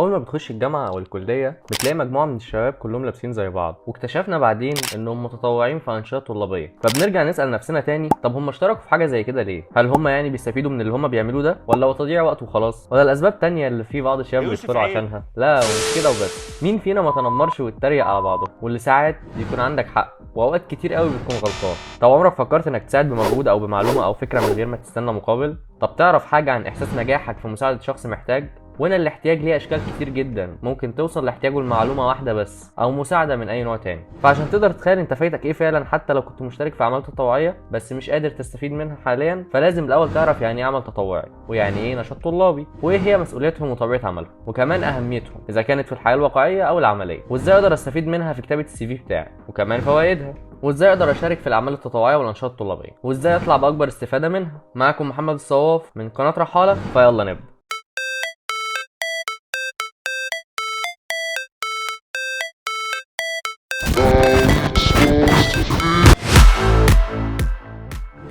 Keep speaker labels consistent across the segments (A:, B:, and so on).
A: اول ما بتخش الجامعة او الكلية بتلاقي مجموعة من الشباب كلهم لابسين زي بعض، واكتشفنا بعدين انهم متطوعين في انشطة طلابيه. فبنرجع نسال نفسنا تاني، طب هم اشتركوا في حاجة زي كده ليه؟ هل هم يعني بيستفيدوا من اللي هم بيعملوه ده، ولا هو تضييع وقت وخلاص، ولا الاسباب تانية اللي في بعض الشباب
B: يوسف
A: بيدخلوا
B: عيب.
A: عشانها؟ لا ومش كده وبس، مين فينا ما تنمرش واتريق على بعضه؟ واللي ساعات بيكون عندك حق واوقات كتير قوي بتكون غلطان. طب عمرك فكرت انك تساعد بمجهود او بمعلومة او فكرة من غير ما تستنى مقابل؟ طب تعرف حاجة عن احساس نجاحك في مساعدة شخص محتاج؟ وهنا الاحتياج ليه اشكال كتير جدا، ممكن توصل لاحتياجه لمعلومه واحدة بس او مساعدة من اي نوع تاني. فعشان تقدر تتخيل انت فايتك ايه فعلا حتى لو كنت مشترك في اعمال تطوعية بس مش قادر تستفيد منها حاليا، فلازم الاول تعرف يعني ايه عمل تطوعي، ويعني ايه نشاط طلابي، وايه هي مسؤولياتهم وطبيعه عملهم، وكمان اهميتهم اذا كانت في الحياة الواقعية او العملية، وازاي اقدر استفيد منها في كتابه ال CV بتاعي، وكمان فوائدها، وازاي اقدر اشارك في الاعمال التطوعية والانشطه الطلابيه، وازاي اطلع باكبر استفاده منها. معاكم محمد الصواف من قناة رحاله، فيلا نبدا.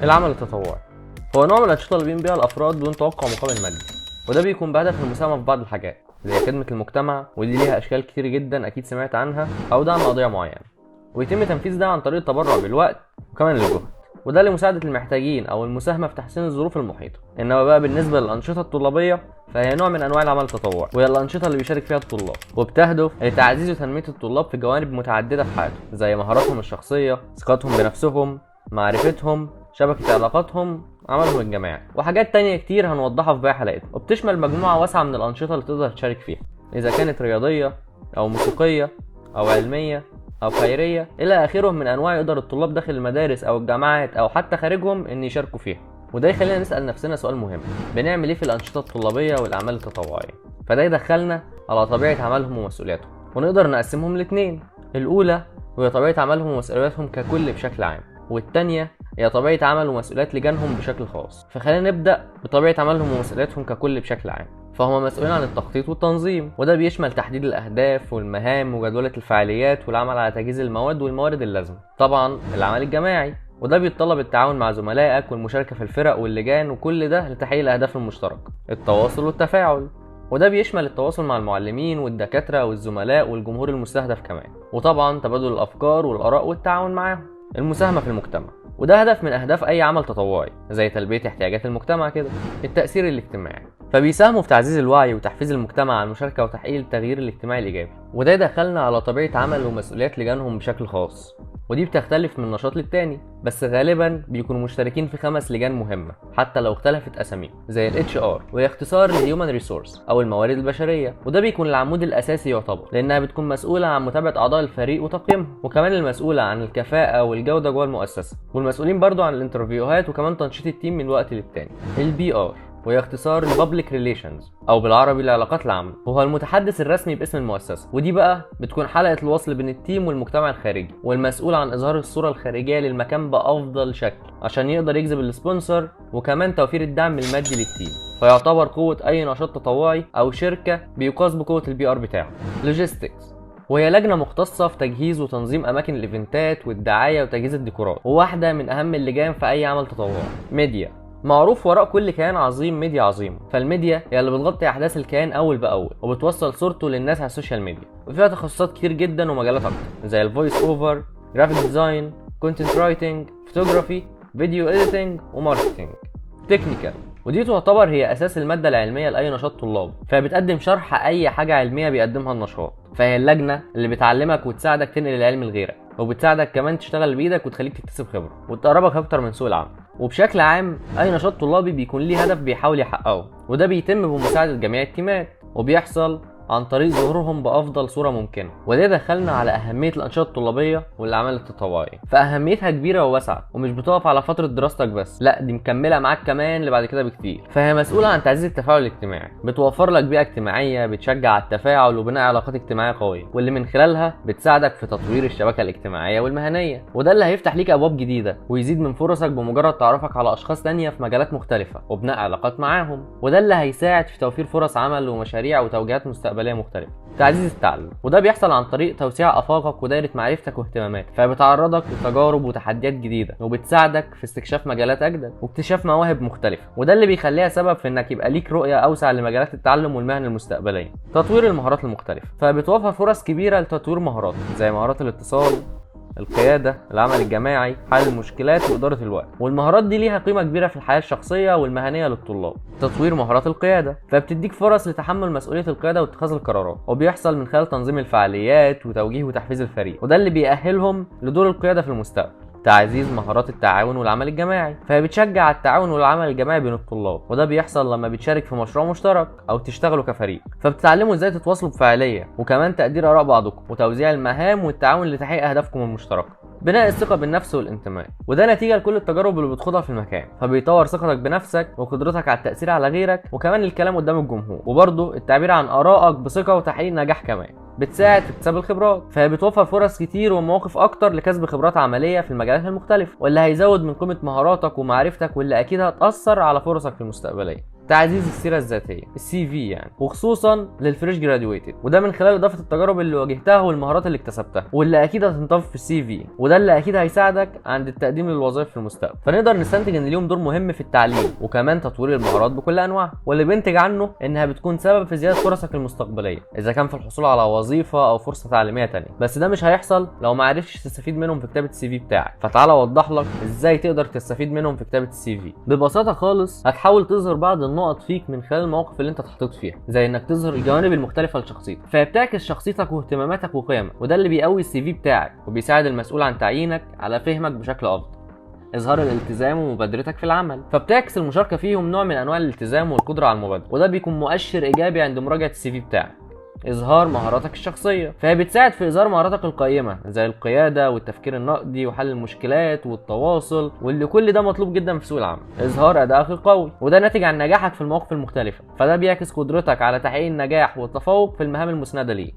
A: العمل التطوعي هو نوع من الأنشطة اللي بيقوم بيها الأفراد بدون توقع مقابل مادي، وده بيكون بهدف المساهمة في بعض الحاجات زي خدمة المجتمع، ودي ليها أشكال كتير جدا أكيد سمعت عنها، أو دعم قضية معينة، ويتم تنفيذ ده عن طريق التبرع بالوقت وكمان الجهد، وده لمساعدة المحتاجين أو المساهمة في تحسين الظروف المحيطة. إنما بقى بالنسبة للأنشطة الطلابية فهي نوع من أنواع العمل التطوعي، وهي الأنشطة اللي بيشارك فيها الطلاب، وبتهدف لتعزيز وتنمية الطلاب في جوانب متعددة في حياتهم، زي مهاراتهم الشخصية، ثقتهم بنفسهم، معرفتهم، شبكة علاقاتهم، عملهم الجماعي، وحاجات تانية كتير هنوضحها في باقي حلقتنا. وبتشمل مجموعة واسعة من الأنشطة اللي تقدر تشارك فيها، إذا كانت رياضية أو موسيقية أو علمية أو خيرية إلى آخره من أنواع يقدر الطلاب داخل المدارس أو الجامعات أو حتى خارجهم إن يشاركوا فيها. وده يخلينا نسأل نفسنا سؤال مهم، بنعمل إيه في الأنشطة الطلابية والأعمال التطوعية؟ فده يدخلنا على طبيعة عملهم ومسؤولياتهم، ونقدر نقسمهم لاتنين. الأولى وهي طبيعة عملهم ومسؤولياتهم ككل بشكل عام، والتانية هي طبيعة عمل ومسؤوليات لجانهم بشكل خاص. فخلينا نبدأ بطبيعة عملهم ومسؤولياتهم ككل بشكل عام. فهم مسؤولين عن التخطيط والتنظيم، وده بيشمل تحديد الأهداف والمهام وجدولة الفعاليات والعمل على تجهيز المواد والموارد اللازمة. طبعا العمل الجماعي، وده بيتطلب التعاون مع زملائك والمشاركة في الفرق واللجان، وكل ده لتحقيق الأهداف المشتركة. التواصل والتفاعل، وده بيشمل التواصل مع المعلمين والدكاترة والزملاء والجمهور المستهدف كمان، وطبعا تبادل الأفكار والآراء والتعاون معاهم. المساهمة في المجتمع، وده هدف من أهداف أي عمل تطوعي، زي تلبية احتياجات المجتمع كده. التأثير الاجتماعي، فبيساهموا في تعزيز الوعي وتحفيز المجتمع على المشاركة وتحقيق التغيير الاجتماعي الإيجابي. وده يدخلنا على طبيعة عمل ومسؤوليات لجانهم بشكل خاص، ودي بتختلف من نشاط للتاني، بس غالبا بيكونوا مشتركين في 5 لجان مهمة حتى لو اختلفت أساميهم، زي ال HR وهي اختصار ل Human Resource أو الموارد البشرية، وده بيكون العمود الأساسي يعتبر، لأنها بتكون مسؤولة عن متابعة أعضاء الفريق وتقييمهم، وكمان المسؤولة عن الكفاءة والجودة جوه المؤسسة، والمسؤولين برضو عن ال interview هات وكمان تنشيط ال team من وقت للتاني. ال PR وهي اختصار ال public relations او بالعربي العلاقات العامة، وهو المتحدث الرسمي باسم المؤسسة، ودي بقى بتكون حلقة الوصل بين ال team والمجتمع الخارجي، والمسؤول عن اظهار الصورة الخارجية للمكان بافضل شكل عشان يقدر يجذب ال sponsor، وكمان توفير الدعم المادي لل team. فيعتبر قوة اي نشاط تطوعي او شركة بيقاس بقوة ال PR بتاعه. logistics، وهي لجنة مختصة في تجهيز وتنظيم أماكن ال event ات والدعاية وتجهيز الديكورات، وواحدة من أهم اللجان في أي عمل تطوعي. ميديا، معروف وراء كل كيان عظيم ميديا عظيمة، فالميديا هي اللي بتغطي أحداث الكيان أول بأول وبتوصل صورته للناس على ال social media، وفيها تخصصات كتير جدا ومجالات أكتر زي ال voice over، graphic design، content writing، photography، video editing و marketing. technical، ودي تعتبر هي أساس المادة العلمية لأي نشاط طلابي، فهي بتقدم شرح أي حاجة علمية بيقدمها النشاط، فهي اللجنة اللي بتعلمك وتساعدك تنقل العلم لغيرك، وبتساعدك كمان تشتغل بإيدك وتخليك تكتسب خبرة وتقربك أكتر من سوق العمل. وبشكل عام أي نشاط طلابي بيكون ليه هدف بيحاول يحققه، وده بيتم بمساعدة جميع ال team ات، وبيحصل عن طريق ظهورهم بأفضل صورة ممكنة. وده دخلنا على أهمية الأنشطة الطلابية والأعمال التطوعية، فأهميتها كبيرة وواسعة، ومش بتقف على فترة دراستك بس، لا دي مكملة معاك كمان لبعد كده بكتير. فهي مسؤولة عن تعزيز التفاعل الاجتماعي، بتوفر لك بيئة اجتماعية بتشجع على التفاعل وبناء علاقات اجتماعية قوية، واللي من خلالها بتساعدك في تطوير الشبكة الاجتماعية والمهنية، وده اللي هيفتح ليك أبواب جديدة ويزيد من فرصك بمجرد تعرفك على أشخاص تانية في مجالات مختلفة وبناء علاقات معاهم، وده اللي هيساعد في توفير فرص عمل ومشاريع وتوجيهات مستقبلية مستقبلية مختلفة. تعزيز التعلم، وده بيحصل عن طريق توسيع افاقك ودائره معرفتك واهتماماتك، فبتعرضك لتجارب وتحديات جديدة، وبتساعدك في استكشاف مجالات اجدد واكتشاف مواهب مختلفة، وده اللي بيخليها سبب في انك يبقى ليك رؤية اوسع لمجالات التعلم والمهن المستقبلية. تطوير المهارات المختلفة، فبتوفر فرص كبيرة لتطوير مهاراتك زي مهارات الاتصال، القيادة، العمل الجماعي، حل المشكلات، وإدارة الوقت. والمهارات دي ليها قيمة كبيرة في الحياة الشخصية والمهنية للطلاب. تطوير مهارات القيادة، فبتديك فرص لتحمل مسؤولية القيادة واتخاذ القرارات، وبيحصل من خلال تنظيم الفعاليات وتوجيه وتحفيز الفريق، وده اللي بيأهلهم لدور القيادة في المستقبل. تعزيز مهارات التعاون والعمل الجماعي، فهي بتشجع على التعاون والعمل الجماعي بين الطلاب، وده بيحصل لما بتشارك في مشروع مشترك او تشتغلوا كفريق، فبتتعلموا ازاي تتواصلوا بفاعليه، وكمان تقدير اراء بعضكم وتوزيع المهام والتعاون لتحقيق اهدافكم المشتركة. بناء الثقة بالنفس والانتماء، وده نتيجة لكل التجارب اللي بتخوضها في المكان، فبيطور ثقتك بنفسك وقدرتك على التاثير على غيرك، وكمان الكلام قدام الجمهور، وبرضه التعبير عن ارائك بثقة وتحقيق نجاح كمان. بتساعد في اكتساب الخبرات، فهي بتوفر فرص كتير ومواقف اكتر لكسب خبرات عملية في المجالات المختلفة، واللي هيزود من قيمة مهاراتك ومعرفتك، واللي اكيد هتاثر على فرصك المستقبلية. تعزيز السيرة الذاتية، ال CV يعني، وخصوصا لل fresh graduated، وده من خلال اضافه التجارب اللي واجهتها والمهارات اللي اكتسبتها، واللي اكيد هتنضاف في ال CV، وده اللي اكيد هيساعدك عند التقديم للوظائف في المستقبل. فنقدر نستنتج ان ليهم دور مهم في التعليم وكمان تطوير المهارات بكل انواعها، واللي بينتج عنه انها بتكون سبب في زيادة فرصك المستقبلية، اذا كان في الحصول على وظيفة او فرصة تعليمية تانية. بس ده مش هيحصل لو ما عرفتش تستفيد منهم في كتابه ال CV بتاعك. فتعالى اوضح لك ازاي تقدر تستفيد منهم في كتابه ال CV. ببساطة خالص هتحاول تظهر بعض النقط فيك من خلال المواقف اللي انت اتحطيت فيها، زي انك تظهر الجوانب المختلفة لشخصيتك، فهي بتعكس شخصيتك واهتماماتك وقيمك، وده اللي بيقوي ال CV بتاعك وبيساعد المسؤول عن تعيينك على فهمك بشكل افضل. اظهار الالتزام ومبادرتك في العمل، فبتعكس المشاركة فيهم نوع من انواع الالتزام والقدرة على المبادرة، وده بيكون مؤشر ايجابي عند مراجعه ال CV بتاعك. اظهار مهاراتك الشخصية، فهي بتساعد في اظهار مهاراتك القيمة زي القيادة والتفكير النقدي وحل المشكلات والتواصل، واللي كل ده مطلوب جدا في سوق العمل. اظهار ادائك القوي، وده ناتج عن نجاحك في المواقف المختلفة، فده بيعكس قدرتك على تحقيق النجاح والتفوق في المهام المسنده ليك.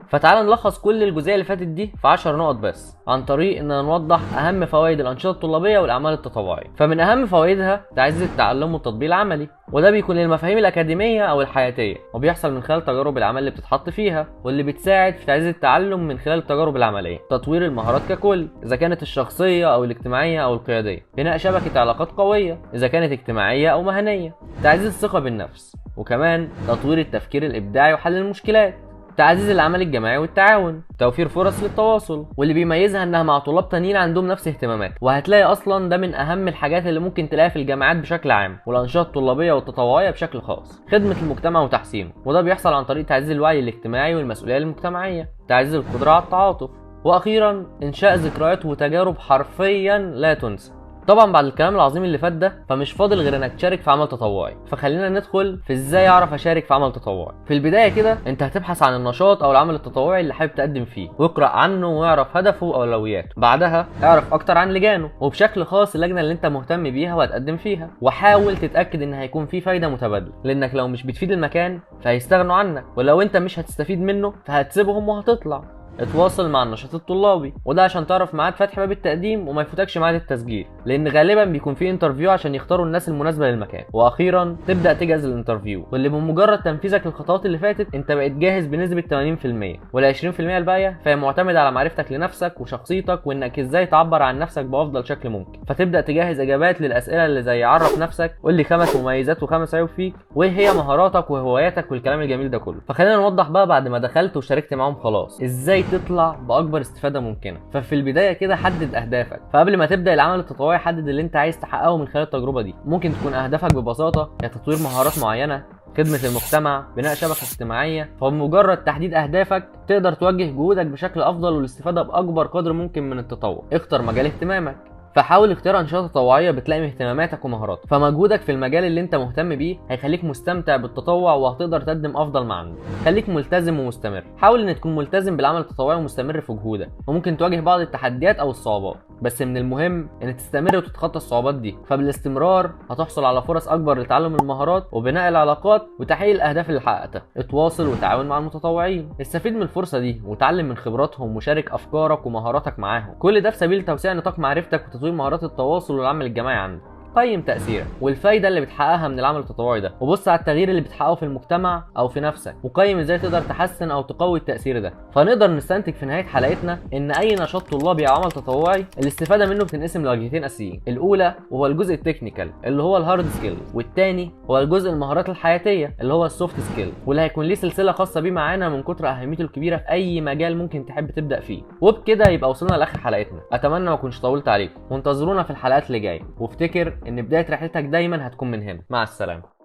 A: فتعال نلخص كل الجزئية اللي فاتت دي في 10 نقط بس، عن طريق ان نوضح اهم فوائد الانشطة الطلابيه والاعمال التطوعية. فمن اهم فوائدها تعزيز التعلم والتطبيق العملي، وده بيكون للمفاهيم الاكاديمية او الحياتية، وبيحصل من خلال تجارب العمل اللي بتتحط فيها، واللي بتساعد في تعزيز التعلم من خلال التجارب العملية. تطوير المهارات ككل، اذا كانت الشخصية او الاجتماعية او القيادية. بناء شبكة علاقات قوية اذا كانت اجتماعية او مهنية. تعزيز الثقة بالنفس، وكمان تطوير التفكير الابداعي وحل المشكلات. تعزيز العمل الجماعي والتعاون. توفير فرص للتواصل، واللي بيميزها انها مع طلاب تانيين عندهم نفس اهتمامات، وهتلاقي اصلا ده من اهم الحاجات اللي ممكن تلاقيها في الجامعات بشكل عام والانشطه الطلابيه والتطوعيه بشكل خاص. خدمة المجتمع وتحسينه، وده بيحصل عن طريق تعزيز الوعي الاجتماعي والمسؤولية المجتمعية. تعزيز القدرة على التعاطف، واخيرا انشاء ذكريات وتجارب حرفيا لا تنسى. طبعا بعد الكلام العظيم اللي فات ده، فمش فاضل غير انك تشارك في عمل تطوعي. فخلينا ندخل في ازاي اعرف اشارك في عمل تطوعي. في البداية كده انت هتبحث عن النشاط او العمل التطوعي اللي حابب تقدم فيه، واقرا عنه واعرف هدفه واولوياته. بعدها اعرف اكتر عن لجانه، وبشكل خاص اللجنة اللي انت مهتم بيها وهتقدم فيها، وحاول تتاكد ان هيكون في فايده متبادلة، لانك لو مش بتفيد المكان فهيستغنوا عنك، ولو انت مش هتستفيد منه فهتسيبهم وهتطلع. اتواصل مع النشاط الطلابي، وده عشان تعرف ميعاد فتح باب التقديم وما يفوتكش ميعاد التسجيل، لان غالبا بيكون في interview عشان يختاروا الناس المناسبة للمكان. واخيرا تبدا تجهز ال interview، واللي بمجرد تنفيذك للخطوات اللي فاتت انت بقيت جاهز بنسبة 80%، وال 20% الباقية فهي معتمدة على معرفتك لنفسك وشخصيتك وانك ازاي تعبر عن نفسك بافضل شكل ممكن. فتبدا تجهز اجابات للاسئلة اللي زي عرف نفسك، قول لي 5 مميزات و5 عيوب فيك، وايه هي مهاراتك وهواياتك والكلام الجميل ده كله. فخلينا نوضح بقى بعد ما دخلت وشاركت معاهم خلاص ازاي تطلع باكبر استفاده ممكنة. ففي البداية كده حدد اهدافك، فقبل ما تبدا العمل التطوعي حدد اللي انت عايز تحققه من خلال التجربة دي. ممكن تكون اهدافك ببساطة هي تطوير مهارات معينة، خدمة المجتمع، بناء شبكة اجتماعية. فبمجرد تحديد اهدافك تقدر توجه جهودك بشكل افضل والاستفادة باكبر قدر ممكن من التطوع. اختر مجال اهتمامك، فحاول اختيار انشطة تطوعية بتلائم اهتماماتك ومهاراتك، فمجهودك في المجال اللي انت مهتم بيه هيخليك مستمتع بالتطوع وهتقدر تقدم افضل ما عندك. خليك ملتزم ومستمر، حاول ان تكون ملتزم بالعمل التطوعي ومستمر في جهودك، وممكن تواجه بعض التحديات او الصعوبات، بس من المهم ان تستمر وتتخطى الصعوبات دي، فبالاستمرار هتحصل على فرص اكبر لتعلم المهارات وبناء العلاقات وتحقيق الاهداف اللي حققتها. اتواصل وتعاون مع المتطوعين، استفيد من الفرصة دي وتعلم من خبراتهم وشارك افكارك ومهاراتك معاهم، كل ده في سبيل توسيع نطاق معرفتك وتطوير مهارات التواصل والعمل الجماعي عندك. قيم تاثيرك والفايده اللي بتحققها من العمل التطوعي ده، وبص على التغيير اللي بتحققه في المجتمع او في نفسك، وقيم ازاي تقدر تحسن او تقوي التاثير ده. فنقدر نستنتج في نهاية حلقتنا ان اي نشاط طلابي او عمل تطوعي الاستفادة منه بتنقسم لوجهتين اساسيين. الاولى وهو الجزء ال technical اللي هو ال hard skill، والتاني هو الجزء المهارات الحياتية اللي هو ال soft skill، واللي هيكون ليه سلسلة خاصة بيه معانا من كتر اهميته الكبيرة في اي مجال ممكن تحب تبدا فيه. وبكده يبقى وصلنا لاخر حلقتنا. اتمنى ما اكونش طولت عليكم، وانتظرونا في الحلقات اللي جاية، وافتكر ان بداية رحلتك دايما هتكون من هنا. مع السلامة.